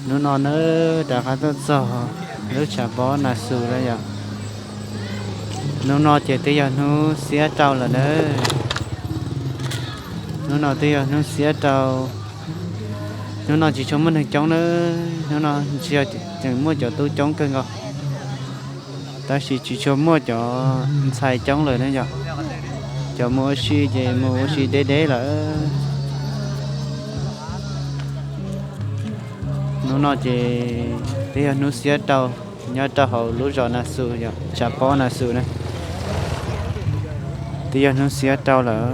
Hnub no nawb rov qab tuaj txog lub tshav pob Nas Xus lawm yom. Hnub no ces twb yog hnub xiab rau lawm nawb. Hnub no twb yog hnub xiab rau. Hnub no tsis tshua muaj neeg coob nawb, hnub no tsis yog tseem muaj cov tub coob kawg nkaus, tab sis tsis tshua muaj cov ntxhais coob lawm ne yom. Cov mus ua si ces mus ua si deb deb lawm. Hnub no ces twb yog hnub xiab rau, nyob rau hauv lub zos Nas Xus yom, tshav pob Nas Xus na. Twb yog hnub xiab rau lawm,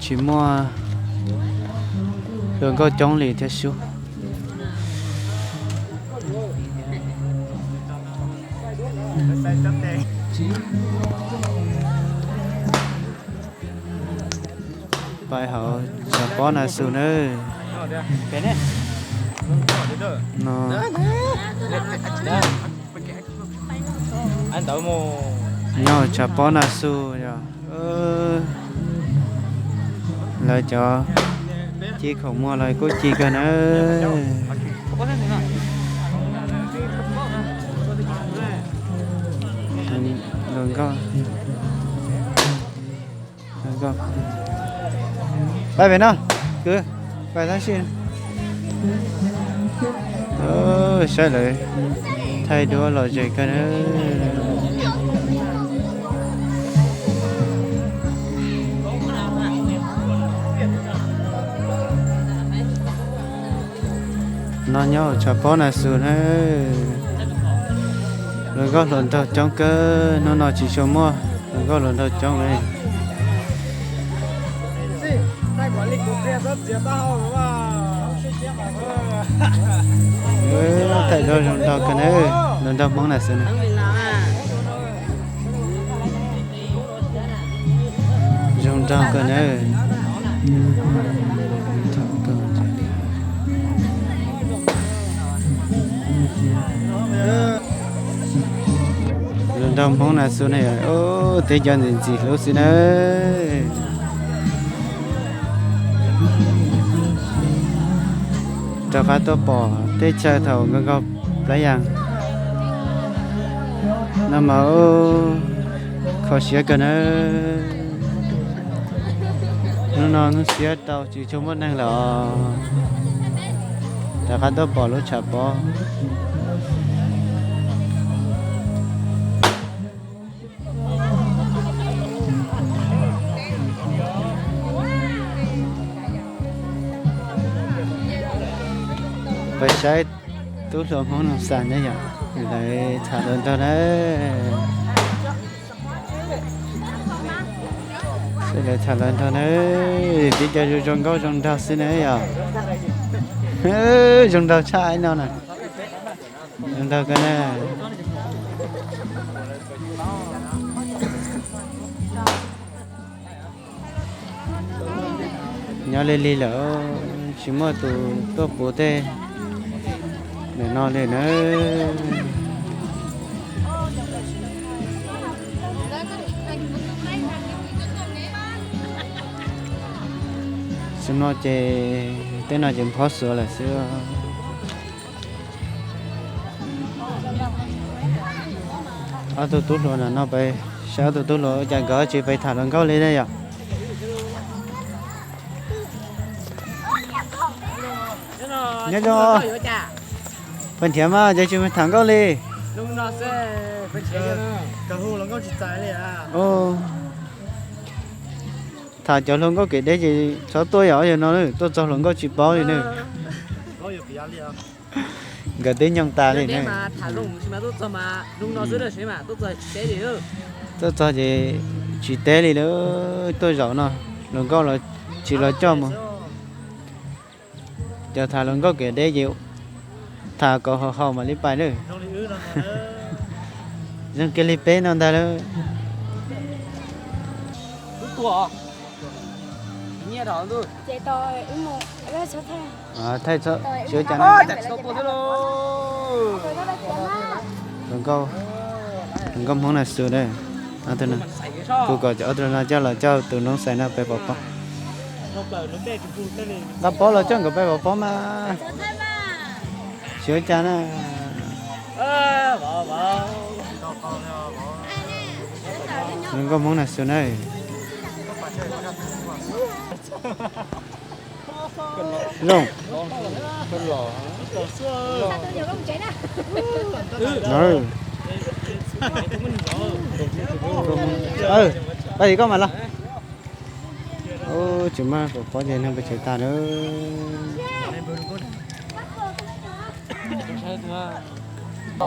tsis muaj hluas nkauj coob li thiab sub. Pais hauv tshav pob Nas Xus nawb. No, no tshav pob Nas Xus yog lawv cov ci khoom muag los kuj ci kawg nawb. Hluas nkauj, pab pem no, kwv, pab tab sis saib lawv thaij duab lom zem kawg nawb. No nyob hauv tshav pob Nas Xus na, hluas nkauj hluas nraug coob kawg, hnub no tsis tshua muaj hluas nkauj hluas nraug coob li. Thaij duab zoo nraug kawg na, hluas nraug Hmoob Nas Xus na. Zoo nraug kawg na. Zoo nraug Hmoob Nas Xus ne, teb cov ntxim ntxim hlub xwb na. Rov qab tuaj pom teb chaws thaum nkaus nkaus plab yas no mas kho siab kawg na. Hnub no hnub xiab rau tsis tshua muaj neeg lawm os. Rov qab tuaj pom lub tshav pob. Peb saib tub hluas Hmoob Noo Xas ne yom, lawv tham hluas nraug na. Saib lawv tham hluas nraug na, tib co zoo zoo nkauj zoo nraug xwb na yom. Zoo nraug tshaj ib no na. Zoo nraug kawg na. Nyob li li lawm, tsis muaj tus tuaj puv tej ntawm no li na. Xwb no ces tej no ces nphob xuav lawm xwb. Ob tug tub hluas no peb saib ob tug tub hluas ua cas nkawd tsis pais tham hluas nkauj li ne yom. Nyob zoo, pais nrhiav mas ces tsis pais tham nkauj li. Tham cov hluas nkauj kev deb ces txhob tuaj yom, yog no tuaj txog hluas nkauj tsis paub li ne. Nkawd twb nyoog tas li ne. Tuaj txog ces tsis teb li lawm, tuaj zaum no hluas nkauj los tsis los coj mus. Cov tham hluas nkauj kev deb ces tham kom haum haum mam li pais na. Zoo kiag li peb no ntag lauj. Thaij tso, tsis ua cas na. Hluas nkauj, hluas nkauj Hmoob Nas Xus na. Kuv kom cov otro no coj los coj tus noob xais no pem pov pob. Nqa pob los coj nkawd pem pov pob mas. Xyov cas na. Nkauj Hmoob na xu na. Zoo. Pab yim koj mas los. Ub, tsis muaj pov pob ces neeg pes tsev tag lawm.